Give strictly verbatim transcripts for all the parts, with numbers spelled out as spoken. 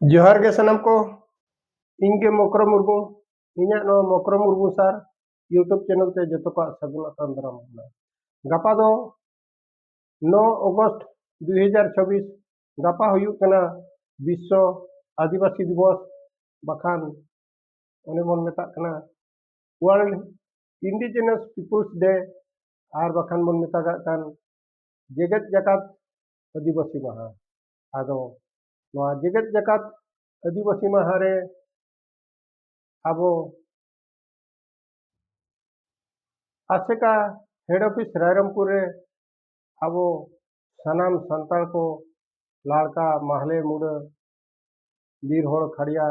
ᱡᱚᱦᱟᱨ ᱜᱮ ᱥᱟᱱᱟᱢ ᱠᱚ, ᱤᱧ ᱜᱮ ᱢᱚᱠᱨᱚ ᱢᱩᱨᱢᱩ᱾ ᱤᱧᱟᱹᱜ ᱱᱚᱣᱟ ᱢᱚᱠᱨᱚ ᱢᱩᱨᱢᱩ ᱥᱟᱨ YouTube ᱪᱮᱱᱮᱞ ᱛᱮ ᱡᱚᱛᱚ ᱠᱚᱣᱟᱜ ᱥᱟᱹᱜᱩᱱ ᱟᱛᱟᱝ ᱫᱟᱨᱟᱢ ᱠᱟᱱᱟ᱾ ᱜᱟᱯᱟ ᱫᱚ ᱱᱚ ᱚᱜᱚᱥᱴ ᱫᱩ ᱦᱟᱡᱟᱨ ᱪᱷᱟᱵᱵᱤᱥ, ᱜᱟᱯᱟ ᱦᱩᱭᱩᱜ ᱠᱟᱱᱟ ᱵᱤᱥᱥᱚ ᱟᱹᱫᱤᱵᱟᱹᱥᱤ ᱫᱤᱵᱚᱥ, ᱵᱟᱠᱷᱟᱱ ᱚᱱᱮ ᱵᱚᱱ ᱢᱮᱛᱟᱜ ᱠᱟᱱᱟ World Indigenous Peoples Day, ᱟᱨ ᱵᱟᱠᱷᱟᱱ ᱵᱚᱱ ᱢᱮᱛᱟᱜᱟᱜ ᱠᱟᱱ ᱡᱮᱜᱮᱛ ᱡᱟᱠᱟᱛ ᱟᱹᱫᱤᱵᱟᱹᱥᱤ ᱢᱟᱦᱟ᱾ ᱟᱫᱚ ᱱᱚᱣᱟ ᱡᱮᱜᱮᱛ ᱡᱟᱠᱟᱛ ᱟᱹᱫᱤᱵᱟᱹᱥᱤ ᱢᱟᱦᱟ ᱨᱮ ᱟᱵᱚ ᱟᱥᱮᱠᱟ ᱦᱮᱰ ᱚᱯᱷᱤᱥ ᱨᱟᱭᱨᱚᱝᱯᱩᱨ ᱨᱮ ᱟᱵᱚ ᱥᱟᱱᱟᱢ ᱥᱟᱱᱛᱟᱲ ᱠᱚ, ᱞᱟᱲᱠᱟ, ᱢᱟᱦᱞᱮ, ᱢᱩᱰᱟᱹ, ᱵᱤᱨ ᱦᱚᱲ, ᱠᱷᱟᱲᱭᱟ,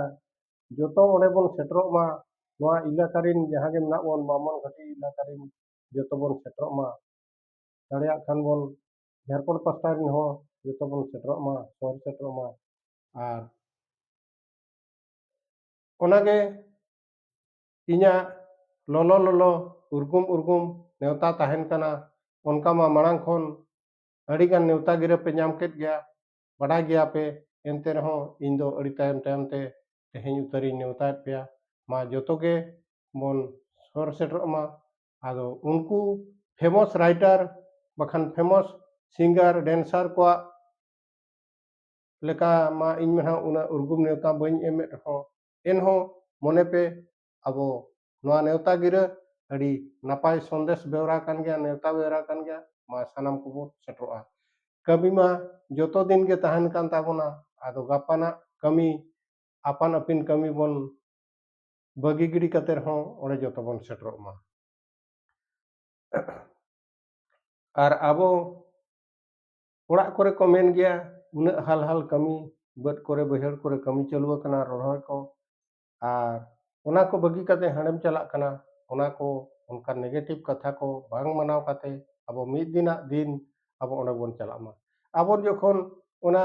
ᱡᱚᱛᱚ ᱚᱸᱰᱮ ᱵᱚᱱ ᱥᱮᱴᱮᱨᱚᱜ ᱢᱟ᱾ ᱱᱚᱣᱟ ᱮᱞᱟᱠᱟ ᱨᱮᱱ ᱡᱟᱦᱟᱸ ᱜᱮ ᱢᱮᱱᱟᱜ ᱵᱚᱱ, ᱵᱟᱢᱚᱱ ᱜᱷᱟᱹᱴᱤ ᱮᱞᱟᱠᱟ ᱨᱮᱱ ᱡᱚᱛᱚ ᱵᱚᱱ ᱥᱮᱴᱮᱨᱚᱜ ᱢᱟ᱾ ᱫᱟᱲᱮᱭᱟᱜ ᱠᱷᱟᱱ ᱵᱚᱱ ᱡᱷᱟᱲᱠᱷᱚᱸᱰ ᱯᱟᱥᱴᱟ ᱨᱮᱱ ᱦᱚᱸ ᱡᱚᱛᱚ ᱵᱚᱱ ᱥᱮᱴᱮᱨᱚᱜ ᱢᱟ, ᱥᱚᱦᱚᱨ ᱥᱮᱴᱮᱨᱚᱜ ᱢᱟ᱾ ᱟᱨ ᱚᱱᱟᱜᱮ ᱤᱧᱟᱹᱜ ᱞᱚᱞᱚ ᱞᱚᱞᱚ ᱩᱨᱜᱩᱢ ᱩᱨᱜᱩᱢ ᱱᱮᱣᱛᱟ ᱛᱟᱦᱮᱱ ᱠᱟᱱᱟ᱾ ᱚᱱᱠᱟ ᱢᱟ ᱢᱟᱲᱟᱝ ᱠᱷᱚᱱ ᱟᱹᱰᱤᱜᱟᱱ ᱱᱮᱣᱛᱟ ᱜᱤᱨᱟᱹ ᱯᱮ ᱧᱟᱢ ᱠᱮᱫ ᱜᱮᱭᱟ, ᱵᱟᱰᱟᱭ ᱜᱮᱭᱟ ᱯᱮ᱾ ᱮᱱᱛᱮ ᱨᱮᱦᱚᱸ ᱤᱧ ᱫᱚ ᱟᱹᱰᱤ ᱛᱟᱭᱚᱢ ᱛᱟᱭᱚᱢ ᱛᱮ ᱛᱮᱦᱮᱧ ᱩᱛᱟᱹᱨᱤᱧ ᱱᱮᱣᱛᱟᱭᱮᱫ ᱯᱮᱭᱟ᱾ ᱢᱟ ᱡᱚᱛᱚ ᱜᱮ ᱵᱚᱱ ᱥᱚᱦᱚᱨ ᱥᱮᱴᱮᱨᱚᱜ ᱢᱟ᱾ ᱟᱫᱚ ᱩᱱᱠᱩ ᱯᱷᱮᱢᱟᱥ ᱨᱟᱭᱴᱟᱨ ᱵᱟᱠᱷᱟᱱ ᱯᱷᱮᱢᱟᱥ ᱥᱤᱝᱜᱟᱨ, ᱰᱮᱱᱥᱟᱨ ᱠᱚᱣᱟᱜ ᱞᱮᱠᱟ ᱢᱟ ᱤᱧ ᱢᱟ ᱱᱟᱦᱟᱜ ᱩᱱᱟᱹᱜ ᱩᱨᱜᱩᱢ ᱱᱮᱣᱛᱟ ᱵᱟᱹᱧ ᱮᱢᱮᱫ ᱨᱮᱦᱚᱸ, ᱮᱱᱦᱚᱸ ᱢᱚᱱᱮ ᱯᱮ, ᱟᱵᱚ ᱱᱚᱣᱟ ᱱᱮᱣᱛᱟ ᱜᱤᱨᱟᱹ ᱟᱹᱰᱤ ᱱᱟᱯᱟᱭ ᱥᱚᱱᱫᱮᱥ ᱵᱮᱣᱨᱟ ᱠᱟᱱ ᱜᱮᱭᱟ, ᱱᱮᱣᱛᱟ ᱵᱮᱣᱨᱟ ᱠᱟᱱ ᱜᱮᱭᱟ᱾ ᱢᱟ ᱥᱟᱱᱟᱢ ᱠᱚᱵᱚᱱ ᱥᱮᱴᱮᱨᱚᱜᱼᱟ᱾ ᱠᱟᱹᱢᱤ ᱢᱟ ᱡᱚᱛᱚ ᱫᱤᱱ ᱜᱮ ᱛᱟᱦᱮᱱ ᱠᱟᱱ ᱛᱟᱵᱚᱱᱟ, ᱟᱫᱚ ᱜᱟᱯᱟᱱᱟᱜ ᱠᱟᱹᱢᱤ, ᱟᱯᱟᱱ ᱟᱹᱯᱤᱱ ᱠᱟᱹᱢᱤ ᱵᱚᱱ ᱵᱟᱹᱜᱤ ᱜᱤᱰᱤ ᱠᱟᱛᱮ ᱨᱮᱦᱚᱸ ᱚᱸᱰᱮ ᱡᱚᱛᱚ ᱵᱚᱱ ᱥᱮᱴᱮᱨᱚᱜ ᱢᱟ᱾ ᱟᱨ ᱟᱵᱚ ᱚᱲᱟᱜ ᱠᱚᱨᱮ ᱠᱚ ᱢᱮᱱ ᱜᱮᱭᱟ, ᱩᱱᱟᱹᱜ ᱦᱟᱞ ᱦᱟᱞ ᱠᱟᱹᱢᱤ, ᱵᱟᱹᱫᱽ ᱠᱚᱨᱮ ᱵᱟᱹᱭᱦᱟᱹᱲ ᱠᱚᱨᱮ ᱠᱟᱹᱢᱤ ᱪᱟᱹᱞᱩ ᱟᱠᱟᱱᱟ, ᱨᱚᱦᱚᱭ ᱠᱚ, ᱟᱨ ᱚᱱᱟ ᱠᱚ ᱵᱟᱹᱜᱤ ᱠᱟᱛᱮ ᱦᱟᱸᱰᱮᱢ ᱪᱟᱞᱟᱜ ᱠᱟᱱᱟ᱾ ᱚᱱᱟ ᱠᱚ, ᱚᱱᱠᱟ ᱱᱮᱜᱮᱴᱤᱵᱷ ᱠᱟᱛᱷᱟ ᱠᱚ ᱵᱟᱝ ᱢᱟᱱᱟᱣ ᱠᱟᱛᱮ ᱟᱵᱚ ᱢᱤᱫ ᱫᱤᱱᱟᱜ ᱫᱤᱱ ᱟᱵᱚ ᱚᱸᱰᱮ ᱵᱚᱱ ᱪᱟᱞᱟᱜ ᱢᱟ᱾ ᱟᱵᱚ ᱡᱚᱠᱷᱚᱱ ᱚᱱᱟ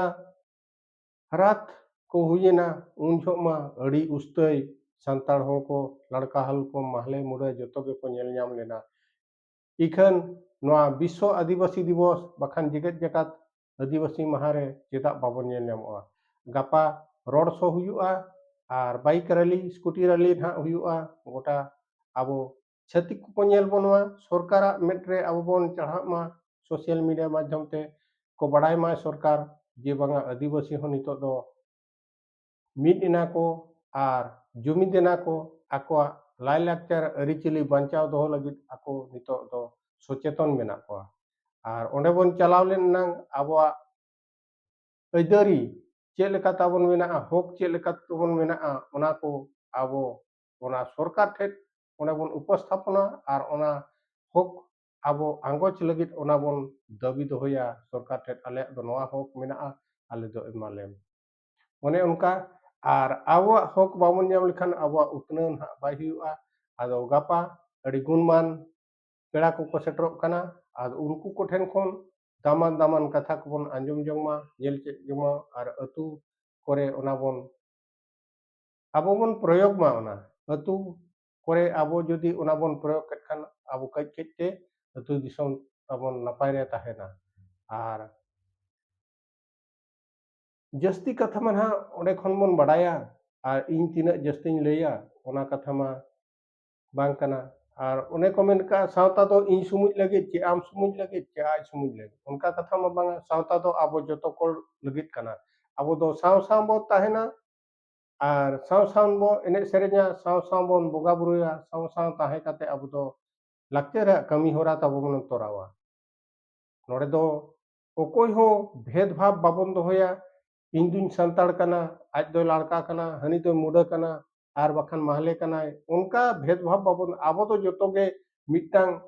ᱨᱟᱛ ᱠᱚ ᱦᱩᱭᱮᱱᱟ, ᱩᱱ ᱡᱚᱦᱚᱜ ᱢᱟ ᱟᱹᱰᱤ ᱩᱥᱛᱟᱹᱭ ᱥᱟᱱᱛᱟᱲ ᱦᱚᱲ ᱠᱚ, ᱞᱟᱲᱠᱟ ᱦᱟᱞ ᱠᱚ, ᱢᱟᱦᱞᱮ ᱢᱩᱰᱟᱹ ᱡᱚᱛᱚ ᱜᱮᱠᱚ ᱧᱮᱞ ᱧᱟᱢ ᱞᱮᱱᱟ᱾ ᱤᱠᱷᱟᱹᱱ ᱱᱚᱣᱟ ᱵᱤᱥᱥᱚ ᱟᱹᱫᱤᱵᱟᱹᱥᱤ ᱫᱤᱵᱚᱥ ᱵᱟᱠᱷᱟᱱ ᱡᱮᱜᱮᱛ ᱡᱟᱠᱟᱛ ᱟᱹᱫᱤᱵᱟᱹᱥᱤ ᱢᱟᱦᱟ ᱨᱮ ᱪᱮᱫᱟᱜ ᱵᱟᱵᱚᱱ ᱧᱮᱞ ᱧᱟᱢᱚᱜᱼᱟ? ᱜᱟᱯᱟ ᱨᱳᱰ ᱥᱳ ᱦᱩᱭᱩᱜᱼᱟ, ᱟᱨ ᱵᱟᱭᱤᱠ ᱨᱮᱞᱤ, ᱥᱠᱩᱴᱤ ᱨᱮᱞᱤ ᱱᱟᱦᱟᱜ ᱦᱩᱭᱩᱜᱼᱟ᱾ ᱜᱚᱴᱟ ᱟᱵᱚ ᱪᱷᱟᱹᱛᱤᱠ ᱠᱚᱠᱚ ᱧᱮᱞ ᱵᱚᱱᱟ, ᱥᱚᱨᱠᱟᱨᱟᱜ ᱢᱮᱫ ᱨᱮ ᱟᱵᱚ ᱵᱚᱱ ᱪᱟᱲᱦᱟᱜ ᱢᱟ, ᱥᱳᱥᱟᱞ ᱢᱤᱰᱤᱭᱟ ᱢᱟᱫᱽᱫᱷᱚᱢ ᱛᱮ ᱠᱚ ᱵᱟᱲᱟᱭ ᱢᱟ ᱥᱚᱨᱠᱟᱨ ᱡᱮ ᱵᱟᱝᱟ ᱟᱹᱫᱤᱵᱟᱹᱥᱤ ᱦᱚᱸ ᱱᱤᱛᱚᱜ ᱫᱚ ᱢᱤᱫ ᱮᱱᱟ ᱠᱚ ᱟᱨ ᱡᱩᱢᱤᱫ ᱮᱱᱟ ᱠᱚ, ᱟᱠᱚᱣᱟᱜ ᱞᱟᱭᱼᱞᱟᱠᱪᱟᱨ ᱟᱹᱨᱤᱪᱟᱹᱞᱤ ᱵᱟᱧᱪᱟᱣ ᱫᱚᱦᱚ ᱞᱟᱹᱜᱤᱫ ᱟᱠᱚ ᱱᱤᱛᱚᱜ ᱫᱚ ᱥᱚᱪᱮᱛᱚᱱ ᱢᱮᱱᱟᱜ ᱠᱚᱣᱟ᱾ ᱟᱨ ᱚᱸᱰᱮ ᱵᱚᱱ ᱪᱟᱞᱟᱣ ᱞᱮᱱ ᱮᱱᱟᱝ ᱟᱵᱚᱣᱟᱜ ᱟᱹᱭᱫᱟᱹᱨᱤ ᱪᱮᱫ ᱞᱮᱠᱟ ᱛᱟᱵᱚᱱ ᱢᱮᱱᱟᱜᱼᱟ, ᱦᱚᱠ ᱪᱮᱫ ᱞᱮᱠᱟ ᱛᱟᱵᱚᱱ ᱢᱮᱱᱟᱜᱼᱟ, ᱚᱱᱟ ᱠᱚ ᱟᱵᱚ ᱚᱱᱟ ᱥᱚᱨᱠᱟᱨ ᱴᱷᱮᱱ ᱚᱸᱰᱮ ᱵᱚᱱ ᱩᱯᱚᱥᱛᱷᱟᱯᱚᱱᱟ ᱟᱨ ᱚᱱᱟ ᱦᱚᱠ ᱟᱵᱚ ᱟᱸᱜᱚᱪ ᱞᱟᱹᱜᱤᱫ ᱚᱱᱟ ᱵᱚᱱ ᱫᱟᱹᱵᱤ ᱫᱚᱦᱚᱭᱟ ᱥᱚᱨᱠᱟᱨ ᱴᱷᱮᱱ, ᱟᱞᱮᱭᱟᱜ ᱫᱚ ᱱᱚᱣᱟ ᱦᱚᱠ ᱢᱮᱱᱟᱜᱼᱟ, ᱟᱞᱮ ᱫᱚ ᱮᱢᱟ ᱞᱮᱢ᱾ ᱚᱱᱮ ᱚᱱᱠᱟ, ᱟᱨ ᱟᱵᱚᱣᱟᱜ ᱦᱚᱠ ᱵᱟᱵᱚᱱ ᱧᱟᱢ ᱞᱮᱠᱷᱟᱱ ᱟᱵᱚᱣᱟᱜ ᱩᱛᱱᱟᱹᱣ ᱱᱟᱦᱟᱜ ᱵᱟᱭ ᱦᱩᱭᱩᱜᱼᱟ᱾ ᱟᱫᱚ ᱜᱟᱯᱟ ᱟᱹᱰᱤ ᱜᱩᱱᱢᱟᱱ ᱯᱮᱲᱟ ᱠᱚᱠᱚ ᱥᱮᱴᱮᱨᱚᱜ ᱠᱟᱱᱟ, ᱟᱫᱚ ᱩᱱᱠᱩ ᱠᱚᱴᱷᱮᱱ ᱠᱷᱚᱱ ᱫᱟᱢᱟᱱ ᱫᱟᱢᱟᱱ ᱠᱟᱛᱷᱟ ᱠᱚᱵᱚᱱ ᱟᱸᱡᱚᱢ ᱡᱚᱝ ᱢᱟ, ᱧᱮᱞ ᱪᱮᱫ ᱡᱚᱝ ᱢᱟ, ᱟᱨ ᱟᱹᱛᱩ ᱠᱚᱨᱮ ᱚᱱᱟ ᱵᱚᱱ, ᱟᱵᱚ ᱵᱚᱱ ᱯᱨᱚᱭᱳᱜᱽ ᱢᱟ᱾ ᱚᱱᱟ ᱟᱹᱛᱩ ᱠᱚᱨᱮ ᱟᱵᱚ ᱡᱩᱫᱤ ᱚᱱᱟ ᱵᱚᱱ ᱯᱨᱚᱭᱳᱜᱽ ᱠᱮᱫ ᱠᱷᱟᱱ ᱟᱵᱚ ᱠᱟᱹᱡ ᱠᱟᱹᱡ ᱛᱮ ᱟᱹᱛᱩ ᱫᱤᱥᱚᱢ ᱛᱟᱵᱚᱱ ᱱᱟᱯᱟᱭ ᱨᱮ ᱛᱟᱦᱮᱱᱟ᱾ ᱟᱨ ᱡᱟᱹᱥᱛᱤ ᱠᱟᱛᱷᱟ ᱢᱟ ᱱᱟᱦᱟᱜ ᱚᱸᱰᱮ ᱠᱷᱚᱱ ᱵᱚᱱ ᱵᱟᱰᱟᱭᱟ, ᱟᱨ ᱤᱧ ᱛᱤᱱᱟᱹᱜ ᱡᱟᱹᱥᱛᱤᱧ ᱞᱟᱹᱭᱟ ᱚᱱᱟ ᱠᱟᱛᱷᱟ ᱢᱟ ᱵᱟᱝ ᱠᱟᱱᱟ᱾ ᱟᱨ ᱚᱱᱮ ᱠᱚ ᱢᱮᱱ ᱠᱟᱜᱼᱟ, ᱥᱟᱶᱛᱟ ᱫᱚ ᱤᱧ ᱥᱩᱢᱩᱡ ᱞᱟᱹᱜᱤᱫ ᱪᱮ ᱟᱢ ᱥᱩᱢᱩᱡ ᱞᱟᱹᱜᱤᱫ ᱪᱮ ᱟᱡ ᱥᱩᱢᱩᱡ ᱞᱟᱹᱜᱤᱫ, ᱚᱱᱠᱟ ᱠᱟᱛᱷᱟ ᱢᱟ ᱵᱟᱝᱟ᱾ ᱥᱟᱶᱛᱟ ᱫᱚ ᱟᱵᱚ ᱡᱚᱛᱚ ᱠᱚ ᱞᱟᱹᱜᱤᱫ ᱠᱟᱱᱟ᱾ ᱟᱵᱚ ᱫᱚ ᱥᱟᱶ ᱥᱟᱶ ᱵᱚ ᱛᱟᱦᱮᱱᱟ, ᱟᱨ ᱥᱟᱶ ᱥᱟᱶ ᱵᱚ ᱮᱱᱮᱡ ᱥᱮᱨᱮᱧᱟ, ᱥᱟᱶ ᱥᱟᱶ ᱵᱚᱱ ᱵᱚᱸᱜᱟ ᱵᱩᱨᱩᱭᱟ, ᱥᱟᱶ ᱥᱟᱶ ᱛᱟᱦᱮᱸ ᱠᱟᱛᱮ ᱟᱵᱚ ᱫᱚ ᱞᱟᱠᱪᱟᱨ ᱨᱮᱭᱟᱜ ᱠᱟᱹᱢᱤ ᱦᱚᱨᱟ ᱛᱟᱵᱚ ᱵᱚᱱ ᱛᱚᱨᱟᱣᱟ᱾ ᱱᱚᱰᱮ ᱫᱚ ᱚᱠᱚᱭ ᱦᱚᱸ ᱵᱷᱮᱫᱽ ᱵᱷᱟᱵᱽ ᱵᱟᱵᱚᱱ ᱫᱚᱦᱚᱭᱟ, ᱤᱧ ᱫᱩᱧ ᱥᱟᱱᱛᱟᱲ ᱠᱟᱱᱟ, ᱟᱡ ᱫᱚᱭ ᱞᱟᱲᱠᱟ ᱠᱟᱱᱟ, ᱦᱟᱹᱱᱤ ᱫᱚᱭ ᱢᱩᱰᱟᱹ ᱠᱟᱱᱟ, ᱟᱨ ᱵᱟᱠᱷᱟᱱ ᱢᱟᱦᱞᱮ ᱠᱟᱱᱟᱭ, ᱚᱱᱠᱟ ᱵᱷᱮᱫᱽ ᱵᱷᱟᱵᱽ ᱵᱟᱵᱚᱱ, ᱟᱵᱚ ᱫᱚ ᱡᱚᱛᱚ ᱜᱮ ᱢᱤᱫᱴᱟᱝ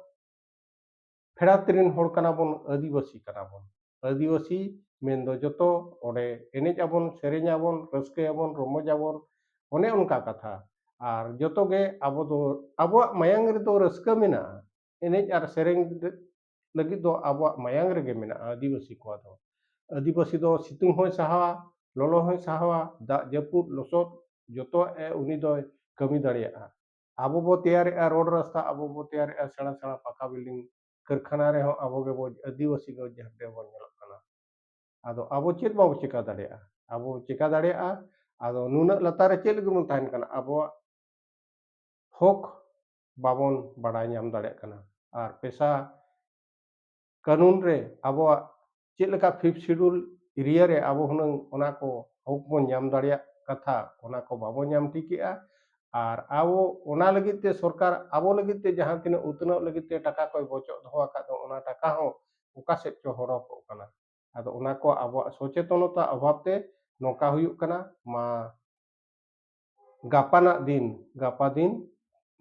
ᱯᱷᱮᱰᱟᱛ ᱨᱮᱱ ᱦᱚᱲ ᱠᱟᱱᱟ ᱵᱚᱱ, ᱟᱹᱫᱤᱵᱟᱹᱥᱤ ᱠᱟᱱᱟ ᱵᱚᱱ᱾ ᱟᱹᱫᱤᱵᱟᱹᱥᱤ ᱢᱮᱱᱫᱚ ᱡᱚᱛᱚ ᱚᱸᱰᱮ ᱮᱱᱮᱡ ᱟᱵᱚᱱ, ᱥᱮᱨᱮᱧ ᱟᱵᱚᱱ, ᱨᱟᱹᱥᱠᱟᱹᱭᱟᱵᱚᱱ, ᱨᱚᱢᱚᱡᱟᱵᱚᱱ, ᱚᱱᱮ ᱚᱱᱠᱟ ᱠᱟᱛᱷᱟ᱾ ᱟᱨ ᱡᱚᱛᱚ ᱜᱮ ᱟᱵᱚ ᱫᱚ, ᱟᱵᱚᱣᱟᱜ ᱢᱟᱭᱟᱝ ᱨᱮᱫᱚ ᱨᱟᱹᱥᱠᱟᱹ ᱢᱮᱱᱟᱜᱼᱟ, ᱮᱱᱮᱡ ᱟᱨ ᱥᱮᱨᱮᱧ ᱞᱟᱹᱜᱤᱫ ᱫᱚ ᱟᱵᱚᱣᱟᱜ ᱢᱟᱭᱟᱝ ᱨᱮᱜᱮ ᱢᱮᱱᱟᱜᱼᱟ ᱟᱹᱫᱤᱵᱟᱹᱥᱤ ᱠᱚᱣᱟᱜ ᱫᱚ᱾ ᱟᱹᱫᱤᱵᱟᱹᱥᱤ ᱫᱚ ᱥᱤᱛᱩᱝ ᱦᱚᱸᱭ ᱥᱟᱦᱟᱣᱟ, ᱞᱚᱞᱚ ᱦᱚᱸᱭ ᱥᱟᱦᱟᱣᱟ, ᱫᱟᱜ ᱡᱟᱹᱯᱩᱫ ᱞᱚᱥᱚᱫ ᱡᱚᱛᱚᱣᱟᱜ ᱮ ᱩᱱᱤ ᱫᱚᱭ ᱠᱟᱹᱢᱤ ᱫᱟᱲᱮᱭᱟᱜᱼᱟ᱾ ᱟᱵᱚ ᱵᱚ ᱛᱮᱭᱟᱨᱮᱜᱼᱟ ᱨᱳᱰ ᱨᱟᱥᱛᱟ, ᱟᱵᱚ ᱵᱚ ᱛᱮᱭᱟᱨᱮᱜᱼᱟ ᱥᱮᱬᱟ ᱥᱮᱬᱟ ᱯᱟᱠᱟ ᱵᱤᱞᱰᱤᱝ, ᱠᱟᱹᱨᱠᱷᱟᱱᱟ ᱨᱮᱦᱚᱸ ᱟᱵᱚ ᱜᱮᱵᱚ ᱟᱹᱫᱤᱵᱟᱹᱥᱤ ᱫᱚ ᱡᱟᱦᱟᱸ ᱨᱮᱵᱚᱱ ᱧᱮᱞᱚᱜ ᱠᱟᱱᱟ᱾ ᱟᱫᱚ ᱟᱵᱚ ᱪᱮᱫ ᱵᱟᱵᱚ ᱪᱮᱠᱟ ᱫᱟᱲᱮᱭᱟᱜᱼᱟ? ᱟᱵᱚ ᱪᱮᱠᱟ ᱫᱟᱲᱮᱭᱟᱜᱼᱟ? ᱟᱫᱚ ᱱᱩᱱᱟᱹᱜ ᱞᱟᱛᱟᱨ ᱨᱮ ᱪᱮᱫ ᱞᱟᱹᱜᱤᱫ ᱵᱚᱱ ᱛᱟᱦᱮᱱ ᱠᱟᱱᱟ? ᱟᱵᱚᱣᱟᱜ ᱦᱚᱠ ᱵᱟᱵᱚᱱ ᱵᱟᱲᱟᱭ ᱧᱟᱢ ᱫᱟᱲᱮᱭᱟᱜ ᱠᱟᱱᱟ᱾ ᱟᱨ ᱯᱮᱥᱟ ᱠᱟᱹᱱᱩᱱ ᱨᱮ ᱟᱵᱚᱣᱟᱜ ᱪᱮᱫ ᱞᱮᱠᱟ ᱯᱷᱤᱯᱛᱷ ᱥᱤᱰᱩᱞ ᱮᱨᱤᱭᱟ ᱨᱮ ᱟᱵᱚ ᱦᱩᱱᱟᱹᱝ ᱚᱱᱟ ᱠᱚ ᱦᱚᱠ ᱵᱚᱱ ᱧᱟᱢ ᱫᱟᱲᱮᱭᱟᱜ ᱠᱟᱛᱷᱟ, ᱚᱱᱟ ᱠᱚ ᱵᱟᱵᱚᱱ ᱧᱟᱢ ᱴᱷᱤᱠᱮᱜᱼᱟ᱾ ᱟᱨ ᱟᱵᱚ ᱚᱱᱟ ᱞᱟᱹᱜᱤᱫ ᱛᱮ ᱥᱚᱨᱠᱟᱨ ᱟᱵᱚ ᱞᱟᱹᱜᱤᱫ ᱛᱮ ᱡᱟᱦᱟᱸ ᱛᱤᱱᱟᱹᱜ ᱩᱛᱱᱟᱹᱣ ᱞᱟᱹᱜᱤᱫ ᱛᱮ ᱴᱟᱠᱟ ᱠᱚᱭ ᱵᱚᱪᱚᱜ ᱫᱚᱦᱚ ᱟᱠᱟᱫ ᱫᱚ, ᱚᱱᱟ ᱴᱟᱠᱟ ᱦᱚᱸ ᱚᱠᱟ ᱥᱮᱫ ᱪᱚ ᱦᱚᱨᱚᱯᱚᱜ ᱠᱟᱱᱟ᱾ ᱟᱫᱚ ᱚᱱᱟ ᱠᱚ ᱟᱵᱚᱣᱟᱜ ᱥᱚᱪᱮᱛᱚᱱᱚᱛᱟ ᱚᱵᱷᱟᱵ ᱛᱮ ᱱᱚᱝᱠᱟ ᱦᱩᱭᱩᱜ ᱠᱟᱱᱟ᱾ ᱢᱟ ᱜᱟᱯᱟᱱᱟᱜ ᱫᱤᱱ, ᱜᱟᱯᱟ ᱫᱤᱱ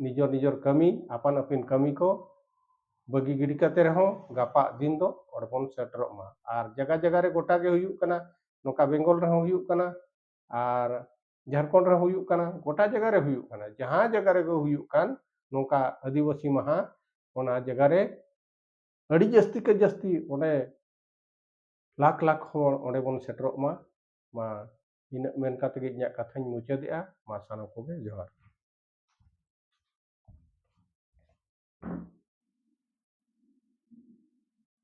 ᱱᱤᱡᱚᱨ ᱱᱤᱡᱚᱨ ᱠᱟᱹᱢᱤ, ᱟᱯᱟᱱ ᱟᱹᱯᱤᱱ ᱠᱟᱹᱢᱤ ᱠᱚ ᱵᱟᱹᱜᱤ ᱜᱤᱰᱤ ᱠᱟᱛᱮ ᱨᱮᱦᱚᱸ ᱜᱟᱯᱟ ᱫᱤᱱ ᱫᱚ ᱚᱸᱰᱮ ᱵᱚᱱ ᱥᱮᱴᱮᱨᱚᱜ ᱢᱟ᱾ ᱟᱨ ᱡᱟᱭᱜᱟ ᱡᱟᱭᱜᱟ ᱨᱮ ᱜᱚᱴᱟ ᱜᱮ ᱦᱩᱭᱩᱜ ᱠᱟᱱᱟ, ᱱᱚᱝᱠᱟ ᱵᱮᱝᱜᱚᱞ ᱨᱮᱦᱚᱸ ᱦᱩᱭᱩᱜ ᱠᱟᱱᱟ, ᱟᱨ ᱡᱷᱟᱲᱠᱷᱚᱸᱰ ᱨᱮᱦᱚᱸ ᱦᱩᱭᱩᱜ ᱠᱟᱱᱟ, ᱜᱚᱴᱟ ᱡᱟᱭᱜᱟ ᱨᱮ ᱦᱩᱭᱩᱜ ᱠᱟᱱᱟ᱾ ᱡᱟᱦᱟᱸ ᱡᱟᱭᱜᱟ ᱨᱮᱜᱮ ᱦᱩᱭᱩᱜ ᱠᱟᱱ ᱱᱚᱝᱠᱟ ᱟᱹᱫᱤᱵᱟᱹᱥᱤ ᱢᱟᱦᱟ, ᱚᱱᱟ ᱡᱟᱭᱜᱟ ᱨᱮ ᱟᱹᱰᱤ ᱡᱟᱹᱥᱛᱤ ᱠᱮ ᱡᱟᱹᱥᱛᱤ ᱚᱸᱰᱮ ᱞᱟᱠᱷ ᱞᱟᱠᱷ ᱦᱚᱲ ᱚᱸᱰᱮ ᱵᱚᱱ ᱥᱮᱴᱮᱨᱚᱜ ᱢᱟ᱾ ᱢᱟ ᱤᱱᱟᱹᱜ ᱢᱮᱱ ᱠᱟᱛᱮ ᱜᱮ ᱤᱧᱟᱹᱜ ᱠᱟᱛᱷᱟᱧ ᱢᱩᱪᱟᱹᱫᱮᱜᱼᱟ᱾ ᱢᱟ ᱥᱟᱱᱟᱢ ᱠᱚᱜᱮ ᱡᱚᱦᱟᱨ᱾